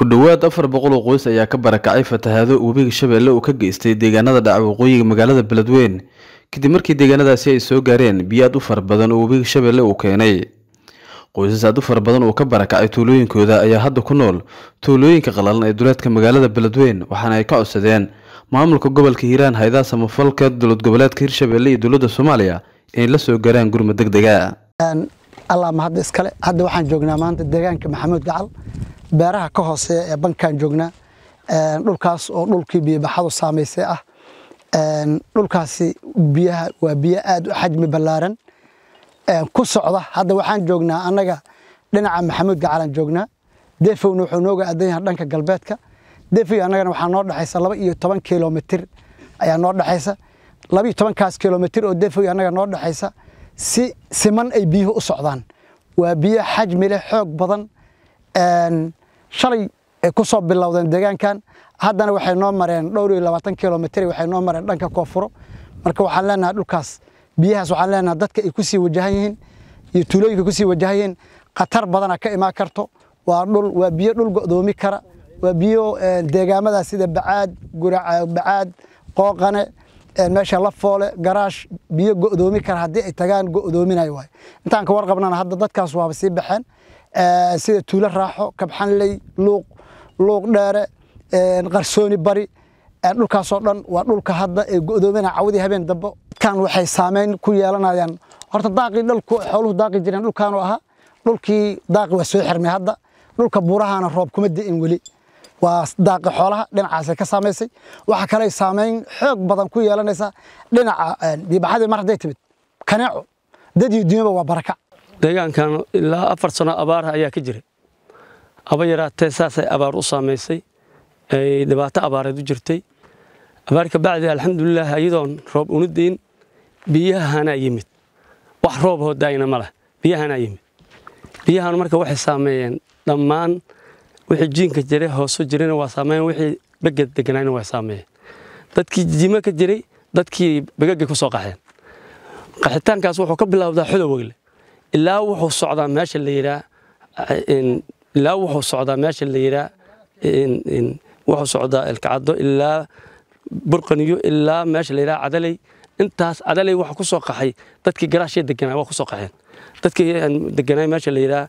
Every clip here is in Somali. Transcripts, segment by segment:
Ku dhowaad 400 oo qoys ayaa ka barakacay fatahaado webiga Shabeelle uu ka geystay deegaanada dhaca waqooyiga magaalada Beledweyne kadib markii deegaanadaasi ay soo gaareen biyo aad u fara badan oo webiga Shabeelle uu keenay. Qoysas aad u fara badan oo ka barakacay tuulooyinkooda ayaa hadda ku nool tuulooyinka qalalan ee duleedka magaalada Beledweyne, waxaana ay ka codsadeen maamulka gobolka Hiiraan, hay'adaha samafalka, dowlad goboleedka Hirshabelle iyo dowladda Soomaaliya inay la soo gaaraan gurmad degdeg ah. Allah mahad iskale. Hadda waxaan joognaa maanta deegaanka Maxamuud Gacal, beeraha ka hooseeya ee bankaan joognaa, dhulkaas oo dhulkii biyo baxadu saameysay ah. Dhulkaasi biyaha waa biyo aad u xajmi ballaaran ku socda. Hadda waxaan joognaa annaga dhinaca Maxamuud Gacalaan joognaa, Deefowna wuxuu nooga aadan yahay dhanka galbeedka. Deefow annagana waxaa noo dhexaysa 12 kilomitir ayaa noo dhexaysa. 12-kaas kilomitir oo Deefow annaga noo dhexaysa si siman ay biyuhu u socdaan. Waa biyo xajmi leh, xoog badan. Shalay ay ku soo bilowdeen deegaankan, haddana waxay noo mareen dhowr iyo 20 kilomitir, waxay noo mareen dhanka koonfuro. Marka waxaan leenahay dhulkaas biyahaas, waxaan leenahay dadka ay ku sii wajahan yihiin iyo tuulooyinka ku sii wajahan yihiin khatar badana ka imaan karto. Waa dhul, waa biyo dhul go'doomi kara. Waa biyo deegaamadaas sida Bacaad, Guraca, Bacaad, Qooqane, meesha Lafoole, Garaash, biyo go'doomi kara haddii ay tagaan go'doominayo waay. Intaan ka warqabnana hadda dadkaas waaba sii baxeen, sida Tuulo Raaxo, Kabxanley, Luuq, Luuq Dheere, Qarsooni Bari. Dhulkaasoo dhan waa dhulka hadda ay go'doominaya cawadii habeen dambe. Kan waxay saameyn ku yeelanayaan horta daaqii dhulku xooluhu daaqi jireen. Dhulkaanu ahaa dhulkii daaqi, waa soo xirmay hadda. Dhulka buurahana roob kuma di'in weli. Waa daaqi xoolaha dhinacaasay ka saamaysay. Waxaa kale ay saameyn xoog badan ku yeelanaysaa dhinaca biyobaxadii. Mar hadday timid kaneeco, dad iyo dunyaba waa barakac. Deegaankan ilaa 4 sano abaar ayaa ka jiray. Aba yaraatee saasay abaar u saamaysay, ay dhibaato abaareed u jirtay. Abaar ka bacdi, alxamdulilah, iyadoon roob una diin biyahanaa yimid. Wax roob hoo daayna ma leh, biyahanaa yimid. Biyahan marka waxay saameeyeen dhammaan wixii jiinka jiray, hooso jirayna waa saameeyeen, wixii beged deganayna waa saameeyeen. Dadkii jijima ka jiray, dadkii begagay ku soo qaxeen. Qaxitaankaas wuxuu ka bilowdaa Xudowgle ilaa wuxuu socdaa meesha la yidhaa, ilaa wuxuu socdaa meesha la yidhaa, wuxuu socdaa Elkacaddo ilaa Burqaniyo ilaa meesha la yidhaha Cadaley. Intaas Cadaley waxa ku soo qaxay dadkii Garaashya deganaa, waa ku soo qaxeen. Dadkii deganaa meesha la yidhaha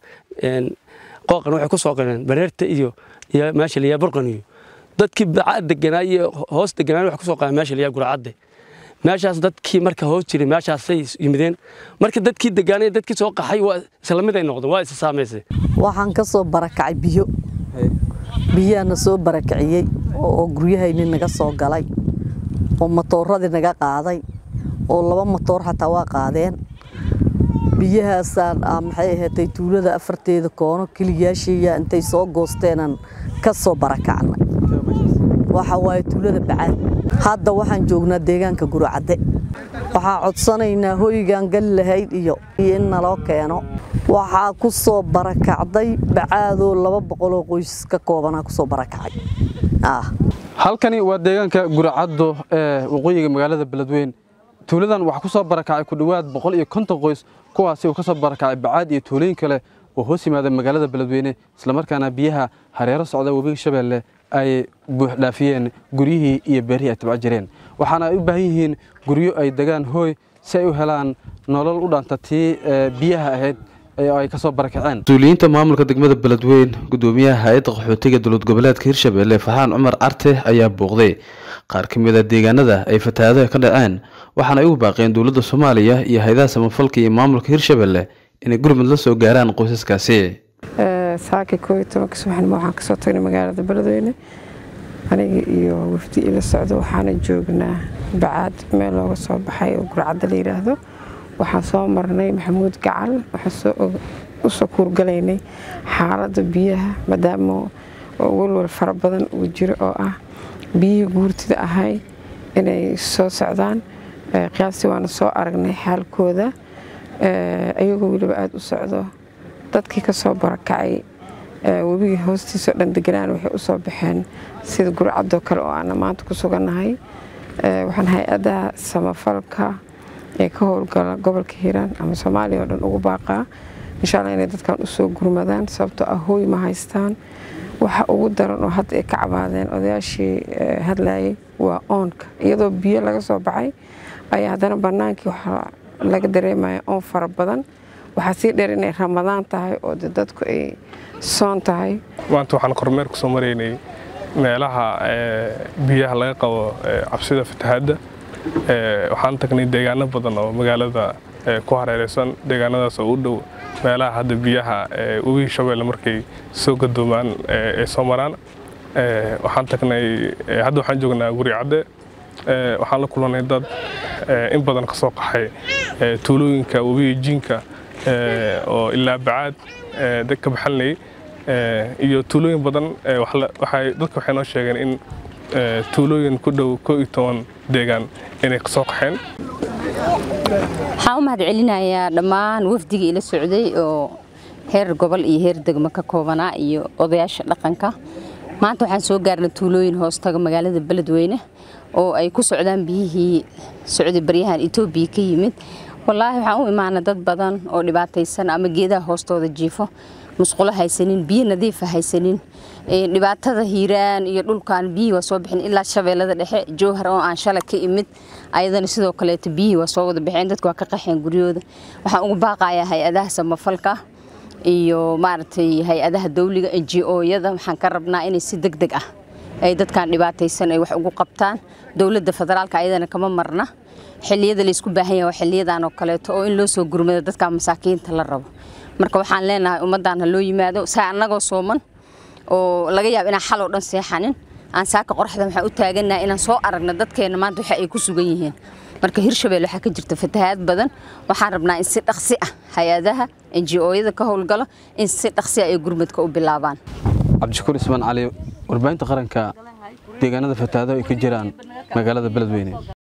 Qooqan waxay ku soo qaxeen Bareerta iyo meesha la yidhaha Burqaniyo. Dadkii Bacaad deganaa iyo hoos deganaa waxay ku soo qaxeen meesha la yidhaha Guracadde. Meeshaas dadkii marka hoos jiray meeshaasay yimideen. Marka dadkii degaanay, dadkii soo qaxay waa isla mid ay noqdeen, waa isa saamaysay. Waxaan ka soo barakacay biyo. Biyahaana soo barakiciyey oo guryahayni naga soo galay oo matooradii naga qaaday, oo 2 matoor xataa waa qaadeen biyahaasaan. Maxay ahaatay, tuulada afarteeda koono keliyaashiiya intay soo goosteenaan ka soo barakacnay. Waxa waaye tuulada Bacaad. Hadda waxaan joognaa deegaanka Guracadde. Waxaa codsanaynaa hoygaan gali lahayd iyo in naloo keeno. Waxaa ku soo barakacday Bacaadoo 200 qoys ka koobanaa kusoo barakacay. Halkani waa deegaanka Guracaddo ee waqooyiga magaalada Beledweyne. Tuuladan waxaa ku soo barakacay ku dhowaad 150 qoys, kuwaasi oo ka soo barakacay Bacaad iyo tuulooyin kale oo hoos yimaada magaalada Beledweyne, islamarkaana biyaha hareero socda webiga Shabeelle ay buux dhaafiyeen guryihii iyo beerihii ay tabca jireen. Waxaana ay u baahan yihiin guryo ay degaan, hooy, si ay u helaan nolol u dhaanta tii biyaha ahayd ee ay ka soo barakaceen. Mas-uuliyiinta maamulka degmada Beledweyne, gudoomiyaha hay'adda qaxootiga dowlad goboleedka Hirshabelle Farxaan Cumar Carte ayaa booqday qaar ka mid a deegaanada ay fatahaadaha ka dhaceen, waxaana ay ugu baaqeen dowladda Soomaaliya iyo hay'adaha samafalka iyo maamulka Hirshabelle inay gurmud la soo gaaraan qoysaskaasi. Saaka 11-ka subaxnimo waxaan kasoo tagnay magaalada Beledweyne, aniga iyo wafdi ila socdo. Waxaana joognaa Bacaad meel looga soo baxay oo Gurcadda la yidhaahdo. Waxaan soo marnay Maxamuud Gacal. Waxaan usoo kuurgalaynay xaaladda biyaha, maadaama walwal fara badan uu jiro oo ah biyihii guurtida ahay inay soo socdaan. Qiyaastii waana soo aragnay xaalkooda, ayagoo weliba aada u socdo. Dadkii kasoo barakacay webigii hoostiisao dhan deganaan waxay usoo baxeen sida Gurcadoo kale oo aana maanta ku sugannahay. Waxaan hay-adaha samafalka ee ka howlgala gobolka Hiiraan ama Soomaaliya oo dhan ugu baaqaa, insha Allah, inay dadkan usoo gurmadaan, sababtoo ah hooy ma haystaan. Waxa ugu daran oo hadda ay ka cabaadeen odayaashii hadlayay waa oonka. Iyadoo biyo laga soo baxay ayaa haddana bannaankii waxaa laga dareemaya oon fara badan. Waxaa sii dheer inay Ramadaan tahay oo dadku ay soon tahay. Maanta waxaan kormeer ku soo maraynay meelaha biyaha laga qabo cabsida fatahaadda. Waxaan tagnay deegaano badan oo magaalada ku hareeraysan, deegaanadaas oo u dhow meelaha hadda biyaha Webiga Shabeelle markay soo gadoomaan ay soo maraan. Waxaan tagnay, hadda waxaan joognaa Guri Cadde. Waxaan la kulannay dad in badan ka soo qaxay tuulooyinka webiga jiinka oo ilaa Bacaad dad ka baxanlayay iyo tuulooyin badan. Waxay dadka waxay noo sheegeen in tuulooyin ku dhow 11 deegaan inay kasoo qaxeen. Waxaan u mahad celinayaa dhammaan wafdigii ila socday oo heer gobol iyo heer degmo ka koobanaa iyo odayaasha dhaqanka. Maanta waxaan soo gaarnay tuulooyin hoostaga magaalada Beledweyne oo ay ku socdaan biyihii socday baryahan Itoobiya ka yimid. Wallaahi waxaan u imaanay dad badan oo dhibaataysan ama geedaha hoostooda jiifo, musqulo haysanin, biyo nadiif ah haysanin. Dhibaatada Hiiraan iyo dhulkan biyihii waa soo bixin ilaa Shabeellada Dhexe, Jowhar oo aan shalay ka imid ayadana sidoo kaleeto biyihii waa soo wada baxeen, dadku waa ka qaxeen guryahooda. Waxaan ugu baaqayaa hay-adaha samafalka iyo maaragtay hay-adaha dawliga NGO-yada, waxaan ka rabnaa inay si degdeg ah ay dadkan dhibaataysan ay wax ugu qabtaan. Dowladda federaalka ayadana kama marna. Xilliyada la isku baahan yahay waa xilliyadan oo kaleeto oo in loo soo gurmado dadka masaakiinta la rabo. Marka waxaan leenahay ummaddan ha loo yimaado saa annagoo sooman oo laga yaabo inaan xal oo dhan seexanin, aan saaka qoraxda waxaan u taaganahay inaan soo aragno dadkeena maanta waxa ay ku sugan yihiin. Marka Hirshabelle waxaa ka jirta fatahaad badan. Waxaan rabnaa in si dhaqsi ah hay-adaha NGO-yada ka howlgalo in si dhaqsi ah ay gurmadka u bilaabaan. Cabdishakuur Ismaan Cali, warbaahinta qaranka, deegaanada fatahaadaha ay ka jiraan magaalada Beledweyne.